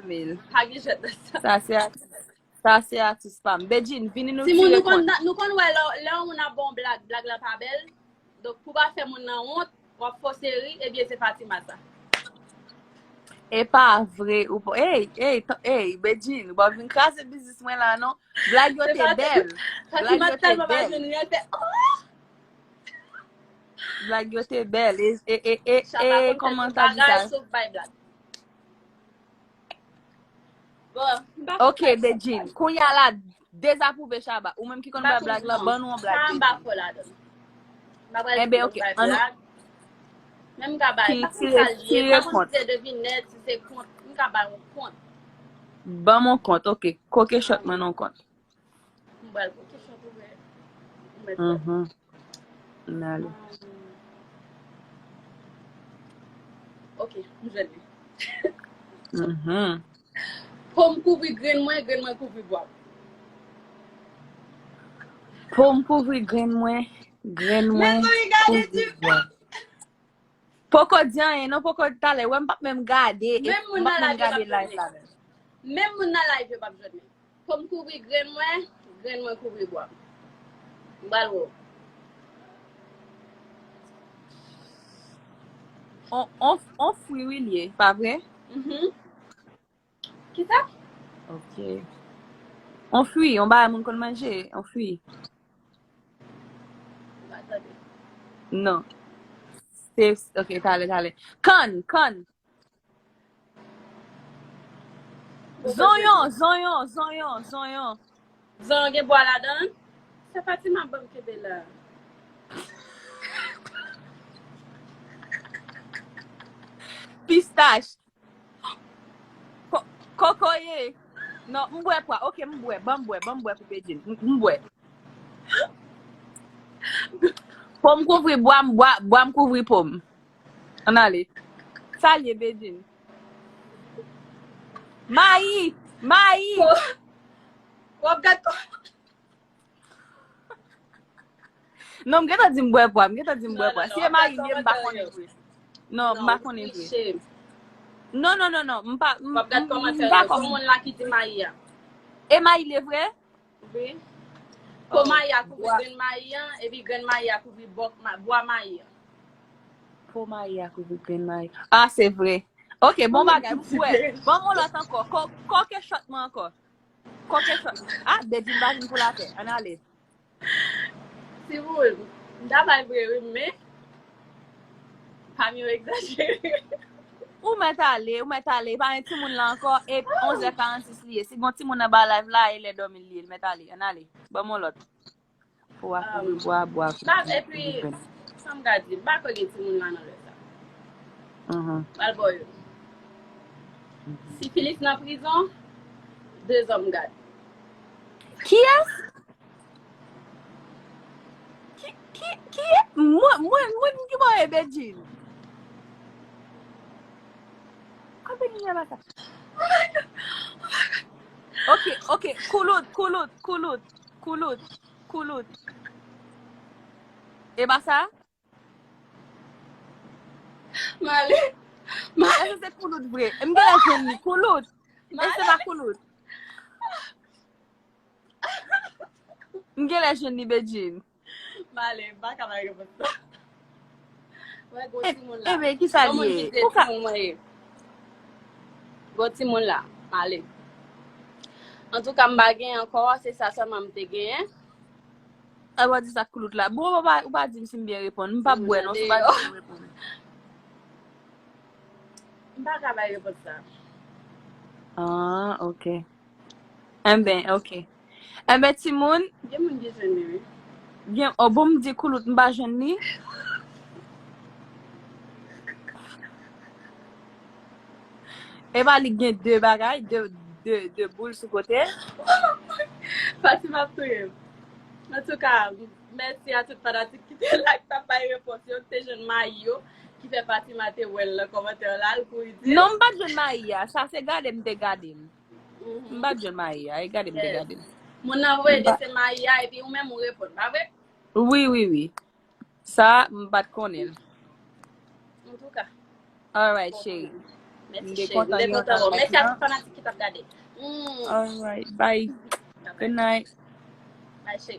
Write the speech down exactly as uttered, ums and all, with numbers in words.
Mil. Pa gen jwèt nan sa. Sa se atis, sa se atis pa m. Bedjine, vini nou tire kont. Timoun, nou konn, nou konn wè lè, lè yon moun ap ba w blag, blag la pa bèl. Donk, pou pa fè moun nan wont, w ap fòse ri, ebyen se Fatima sa. E pa vre, ou pa, ey, ey, t-, ey, Bedjine, ou pa vin kraze biznis mwen la, non. Blag yo te bèl. Fatima tèlman pa jwenn ri, l fè, oh! Blag yo te bèl. E, e, e, e, e, kòman ta di sa? Sof bay blag. Bon, m pa fè sa. Ok, Bedjine. Kounye a la, dezapwouve Shabba. Ou menm ki konn bay blag la, ban nou yon blag. Sa m pa fò ladan. M pa pral di nou bay blag. Men m ka bay, m pa konn sa l ye, m pa konn si se devinèt, si se kont, m ka bay yon kont. Ban m yon kont, ok. Koke chòt mwen nan yon kont. M pral koke chòt ou wè. M mèt wè. Mhm. N ale. Um, ok, m jwenn li. Mhm. Po m kouvri grenn mwen, grenn mwen kouvri bwa m. Po m kouvri grenn mwen, grenn mwen kouvri bwa m. Poko di anyen, non, poko talè. Wè, m p ap menm gade, e m p ap menm gade live la menm. Menm moun nan live yo p ap jwenn li. Po m kouvri grenn mwen, grenn mwen kouvri bwa m. M pral wè w. On, on, on fwi wi l ye, pa vre? Mhm. Kisa? Ok. On fwi, on bagay moun konn manje, on fwi. M pa tande. Non. Se, ok, talè, talè. Kann, kann. Zonyon, zonyon, zonyon, zonyon. Zonyon gen bwa ladan l? Se Fatima ban m kenbe la. Pistach. Ko-, kokoye. Non, m bwè pwa. Ok, m bwè. Ban m bwè, ban m bwè pou Bedjine. M, m bwè. Po m kouvri bwa m, bwa, bwa m kouvri po m. Ann ale. Sa l ye, Bedjine? Mayi! Mayi! W ap gad kò. Non, m gentan di m bwè pwa, m gentan di m bwè pwa. Si e mayi m ye, m pa konnen vre. Non, m pa konnen vre. Non, non, non, non, m pa, m, m, m pa konnen. Moun la ki di mayi a. E mayi l ye vre? Wi. Po mayi a kouvri grenn mayi an, epi grenn mayi a kouvri bòk ma-, bwa mayi an. Po mayi a kouvri grenn mayi. Ah, se vre. Ok, bon bagay, m bwè. Ban m yon lòt ankò. Ko-, koke chòt mwen ankò. Koke chòt. Ah, Bedjine pa vin pou lapè. Ann ale. Timoun, m ta bay vre wi, men pa m yo egzajere. Ou mèt ale, ou mèt ale. Pa gen timoun la ankò. E onz è karannsis li ye. Si gon timoun anba live la, e lè dòmi li ye. L mèt ale. Ann ale. Ban m yon lòt. Pou a kouvri bwa, bwa kouvri grenn. Epi, sa m ka di, m pa kwè gen timoun la nan lè sa. Mhm. Al bò yo. Sifilis nan prizon, de zòm gad. Kiyès? Ki, ki, ki, mwen, mwen, mwen ki bò e Bedjine? Kote ki gen la sa? Ok, ok, koulout, koulout, koulout, koulout, koulout. E pa sa? Male. Male. Èske se koulout vre? M genlè jwenn li. Koulout. E se pa koulout. M genlè jwenn li, Bedjine. Male, m pa ka bay repons sa. Wè, gwo timoun la. Ebe, kisa li ye? Gwo timoun mwen ye. Gwo timoun la, male. Antouka, m pa gen ankò, se sa sèlman m te genyen. Ay, w a di sa koulout la. Bon, ou pa, ou pa di m si m byen reponn. M p ap bwè, non, si w pa di m byen reponn. M pa ka bay repons sa. Ah, ok. Enben, ok. Enben, timoun. Gen moun ki jwenn li, wi. Gen, oh, bon, m di koulout, m pa jwenn li. E pa li gen de bagay, de, de, de boul sou kote. Fatima ap touye m. Antouka, mèsi a tout fanatik ki te la, ki t ap bay repons yo, ki te jwenn mayi yo, ki fè Fatima te wè l nan kòmantè la, l kouri di l. Non, m pa t jwenn mayi a. Sa se gade m te gade m. M pa t jwenn mayi a. E gade m te gade m. Moun nan voye de se mayi a, epi ou menm ou reponn, pa vre? Wi, wi, wi. Sa, m pa t konnen l. Antouka. Alright, cheri. Mèsi, cheri. M te kontan gen yon tan avèk nou. Mèsi a tout fanatik ki t ap gade. Alright, bye. Good night. Bye, cheri.